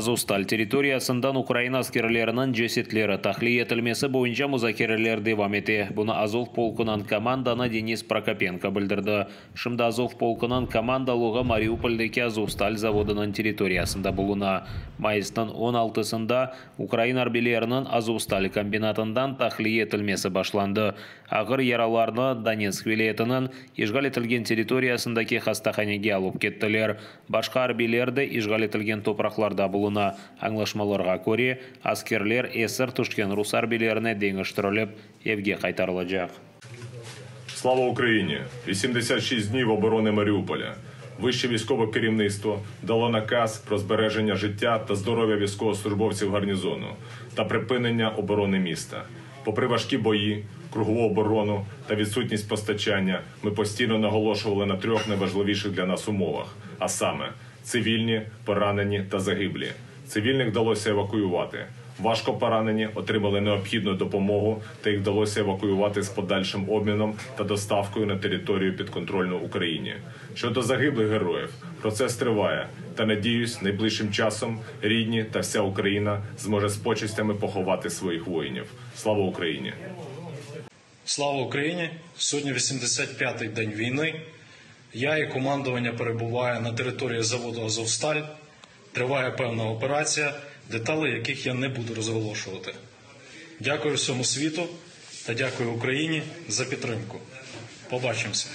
Azovstal territoriyasından ukrain askerleriniñ cesetleri tahliye etilmesi boyunca muzakereler devam ete. Bunı Azov polkunıñ komandanı Denis Prokopenko bildirdi. Şimdi Azov polkunıñ komandalığı Mariupoldeki Azovstal zavodınıñ territoriyasında buluna. Mayısnıñ on altısında ukrain arbiyleriniñ Azovstal kombinatından tahliye etilmesi başlandı. Ağır yaralarnı Donetsk vilâyetiniñ işğal etilgen territoriyasındaki hastahanege alıp kettiler. Başqa arbiyler de işğal etilgen topraqlarda buluna. Añlaşmalarğa köre, askerler esir tüşken rus arbiylerine deñiştirilip, evge qaytarılacaq. Слава Україні! 86 днів оборони Маріуполя. Вище військове керівництво дало наказ про збереження життя та здоров'я військовослужбовців гарнізону та припинення оборони міста. Попри важкі бої, кругову оборону та відсутність постачання, ми постійно наголошували на трьох найважливіших для нас умовах, а саме цивільні, поранені та загиблі. Цивільних вдалося евакуювати. Важко поранені отримали необхідну допомогу та їх вдалося евакуювати з подальшим обміном та доставкою на територію підконтрольну Україні. Щодо загиблих героїв, процес триває та надіюсь, найближчим часом рідні та вся Україна зможе з почестями поховати своїх воїнів. Слава Україні! Слава Україні! Сьогодні 85-й день війни. Я і командування перебуває на території заводу Азовсталь. Триває певна операція, деталі яких я не буду розголошувати. Дякую всьому світу та дякую Україні за підтримку. Побачимося.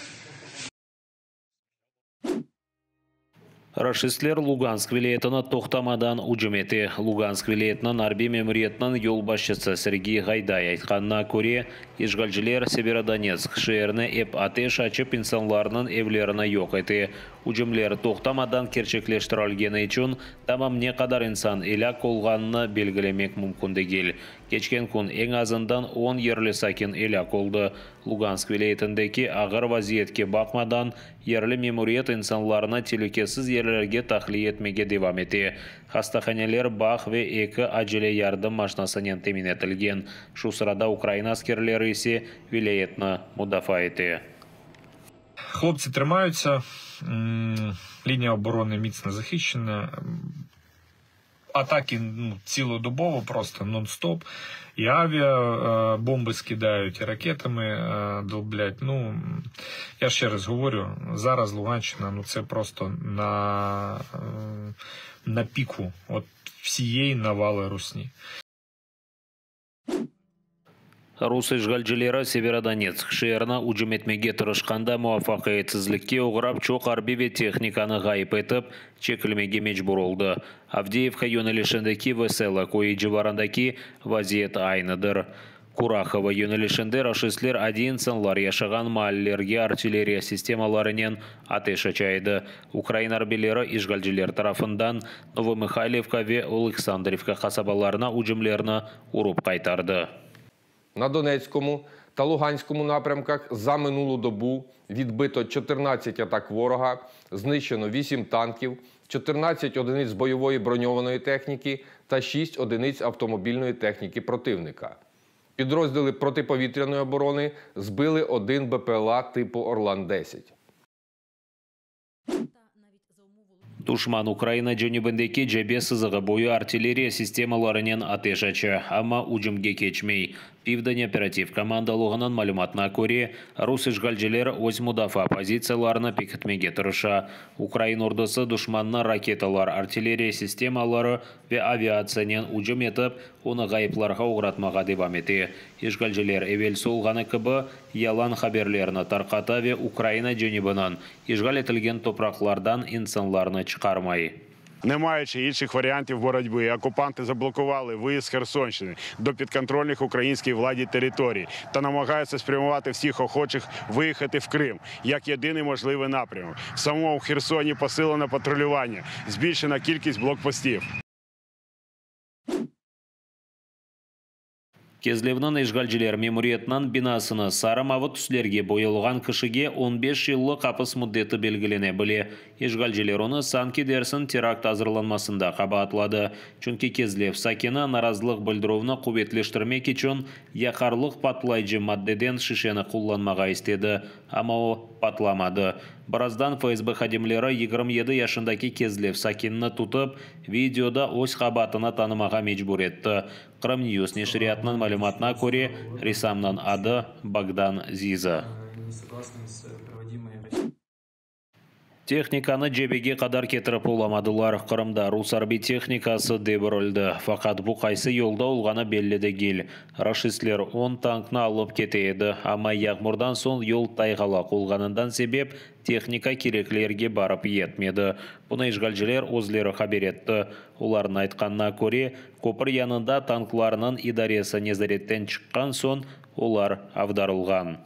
Raşistler Lugansk vilâyetine toqtamadan ücüm ete. Lugansk vilâyetiniñ arbiy memuriyetiniñ yolbaşçısı Sergiy Gayday aytqanına köre, işğalciler Severodonetsk şeerine ep ateş açıp insanlarnıñ evlerini yoq ete. Ücümler toqtamadan kerçekleştirilgeni içün tamam ne qadar insan elâk olğanını belgilemek mümkün degil. Keçken kün eñ azından on yerli sakin elâk oldı. Lugansk vilâyetindeki ağır vaziyetke baqmadan, yerli memuriyet insanlarnı telükesiz yerlerge tahliye etmege devam ete. Hastahaneler bağ ve eki acele yardım maşnasınen temin etilgen. Şu sırada Ukraina askerleri ise vilâyetni mudafaa ete. Хлопці тримаються, лінія оборони міцно захищена. Атаки ну, цілодобово, просто нон-стоп. І авіабомби скидають, і ракетами долблять. Ну, я ще раз говорю, зараз Луганщина, ну це просто на піку от всієї навали русні. Rus işğalcileri Severodonetsk şeerine ücüm etmege tırışqanda muvafaqiyetsizlikke oğrap, çoq arbiy ve tehnikanı ğayıp etip, çekilmege mecbur oldı. Avdeyevka yönelişindeki Vesela köyü civarındaki vaziyet aynıdır. Kurahovo yönelişinde raşistler adiy insanlar yaşağan maallerge artilleriya sistemalarınen ateş aça edi. Ukrain arbiyleri işğalciler tarafından Novomıhaylivka ve Oleksandrivka qasabalarına ücümlerni urıp qaytardı. На Донецькому та Луганському напрямках за минулу добу відбито 14 атак ворога, знищено 8 танків, 14 одиниць бойової броньованої техніки та 6 одиниць автомобільної техніки противника. Підрозділи протиповітряної оборони збили один БПЛА типу «Орлан-10». Duşman Ukraina cenübindeki cebe sızığı boyu artilleriya sistemalarınen ateş aça, amma ücümge keçmey. Pivden operativ komandalığınıñ malümatına köre, rus işğalcileri öz mudafaa pozitsiyalarını pekitmege tırışa. Ukrain ordusı duşmannı raketalar, artilleriya sistemaları ve aviatsiyanen ücüm etip, onı ğayıplarğa oğratmağa devam ete. İşğalciler evelsi olğanı kibi yalan haberlerni tarqata ve Ukraina cenübiniñ işğal etilgen topraqlardan insanlarnı çıqarmay. Не маючи інших варіантів боротьби, окупанти заблокували виїзд з Херсонщини до підконтрольних українській владі територій та намагаються спрямувати всіх охочих виїхати в Крим як єдиний можливий напрямок. В самому Херсоні посилено патрулювання, збільшена кількість блокпостів. Kezlevniñ işğalciler memuriyetiniñ binasını sarı-mavı tüslerge boyalğan kişige on beş yıllıq apis müddeti belgilene bile. İşğalciler onı sanki dersiñ terakt azırlanmasında qabaatladı, çünki Kezlev sakini narazılıq bildirüvni quvetleştirmek içün yaqarlıq patlayıcı maddeden şişeni qullanmağa istedi, amma o patlamadı. Birazdan FSB hadimleri 27 yaşındaki Kezlev sakinini tutıp, videoda öz qabaatını tanımağa mecbur etti. Krım News neşriyatınıñ malümatına köre, ressamnıñ adı Bogdan Ziza. не согласны с проводимой Россией. Tehnikanı cebege qadar ketirip olamadılar. Qırımda rus arbiy tehnikası devirildi. Faqat bu qaysı yolda olğanı belli degil. Raşistler 10 tanknı alıp kete edi, amma yağmurdan soñ yol tayğalaq olğanından sebep tehnika kerekli yerge barıp yetmedi. Bunı işğalciler özleri haber etti. Olarnıñ aytqanına köre, köpür yanında tanklarnıñ idaresi nezaretten çıqqan soñ olar avdarılğan.